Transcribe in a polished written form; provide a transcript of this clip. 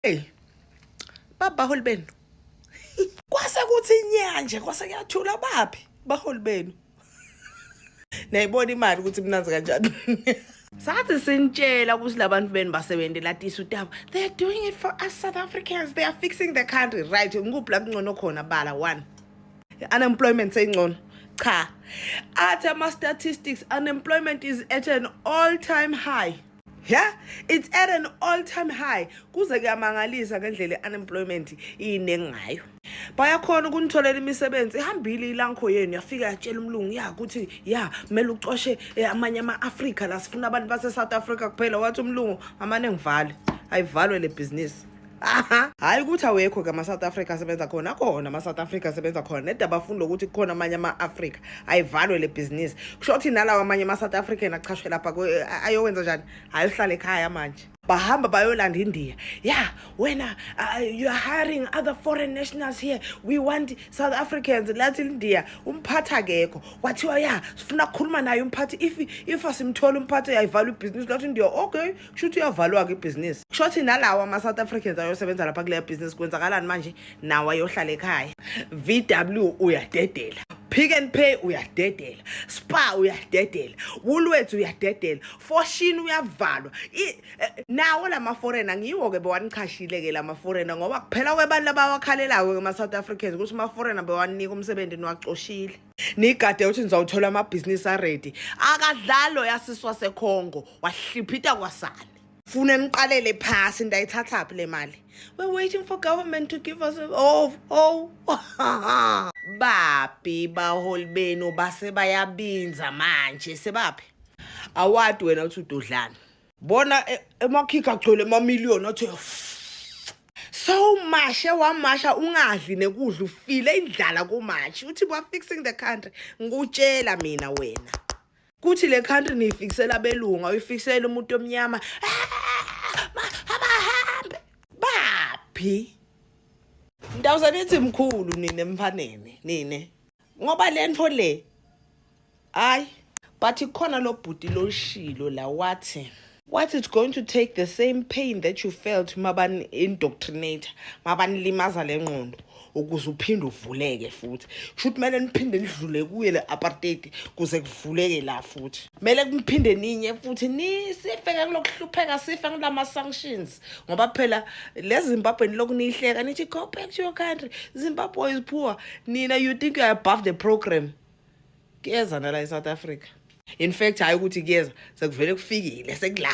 Hey, baholi benu. Kwase kuthi inyanje, kwase kuyathula. Baphi baholi benu? Niyayibona imali ukuthi imnanzi kanjani. Sathi sinitshela ukuthi labantu benu basebenzela tisu tabo. They are doing it for us South Africans. They are fixing the country. Right, ngikuphi la kungcono khona? Bala one. Unemployment seyingcono? Cha. Athi ama statistics, unemployment is at an all time high. Yeah, it's at an all time high. Kuze kuyamangalisa ngendlela i-unemployment iyiningi ngayo. Bayakhona ukunitholela imisebenzi. Ihambile ilankho yenu, yafika yatshela umlungu ya ukuthi ya kumele ucoshe amanye ama-Afrika la, sifuna abantu base-South Africa kuphela. Wathi umlungu, amane ngivale, ayivalwe le bhizinisi. Aha, hayi ukuthi awekho ke ama-South Africa asebenza khona, akhona ama-South Africa asebenza khona, neda bafunda ukuthi kukhona amanye ama-Afrika, ayivalwe le bhizinisi. Kusho ukuthi nalawo amanye ama-South African achashwe lapha ayowenza njani? Ayohlala ekhaya manje. Bahamba bayolanda iNdiya. Ya wena, you are hiring other foreign nationals here, we want South Africans. Lathi iNdiya, umphathi akekho. Kwathiwa ya, sifuna ukukhuluma naye umphathi. If asimtholi umphathi, ayivalwa ibhizinisi. Lathi iNdiya, okay, kusho ukuthi uyavalwa-ke ibhizinisi. Kusho ukuthi nalawo ama-South Africans ayosebenza lapha kuleyo bhizinisi, kwenzakalani manje? Nawo ayohlala ekhaya. VW uyadedela, Pick and Pay uyadedela, Spar uyadedela, Woolworths uyadedela, Foschini uyavalwa. Nawo lama-foreigner ngiwo-ke bewanichashile-ke lama-foreigner, ngoba kuphela kwebantu abawakhalelayo-ke ama-South Africans ukuthi ama-foreigner bewanika umsebenzi, niwacoshile. Nigade ukuthi nizawuthola amabhizinisi a-ready. Akadlalo yasiswa sekhongo wahliphita kwasani. Funa niqalele phasi into, ayithathaphi le mali? We're waiting for government to give us a, oh, baphi baholi benu? Base bayabinza manje, sebaphi? Awadi wena uthi ududlana bona emakhikha agcwele emamiliyoni, athi so mashe wamasha, ungadli nekudla, ufile indlala kumashi, uthi we fixing the country. Ngikutshela mina wena kuthi le country niyifikisela abelungu, ayifikisela umuntu omnyama. Ah, abahambe baphi? Ndawuze nithi mkhulu nine emfaneni nine, ngoba le nto le hayi. But khona lo bhuti loshilo la, wathi what, it's going to take the same pain that you felt mabani indoctrinate, mabanilimaza le ngqondo, ukuze uphinde uvuleke futhi. Kusho ukuthi kumele niphinde nidlule kuye le apartheid kuze kuvuleke la futhi. Kumele kuphinde ninye futhi nisife kulokuhlupheka, sife kulama sanctions, ngoba phela le Zimbabwe niloku niyihleka, nithi go back to your country, Zimbabwe is poor. Nina you think you are above the program. Kuyeza nala eSouth Africa. In fact, hayi ukuthi kuyeza, sekuvele kufikile, sekula.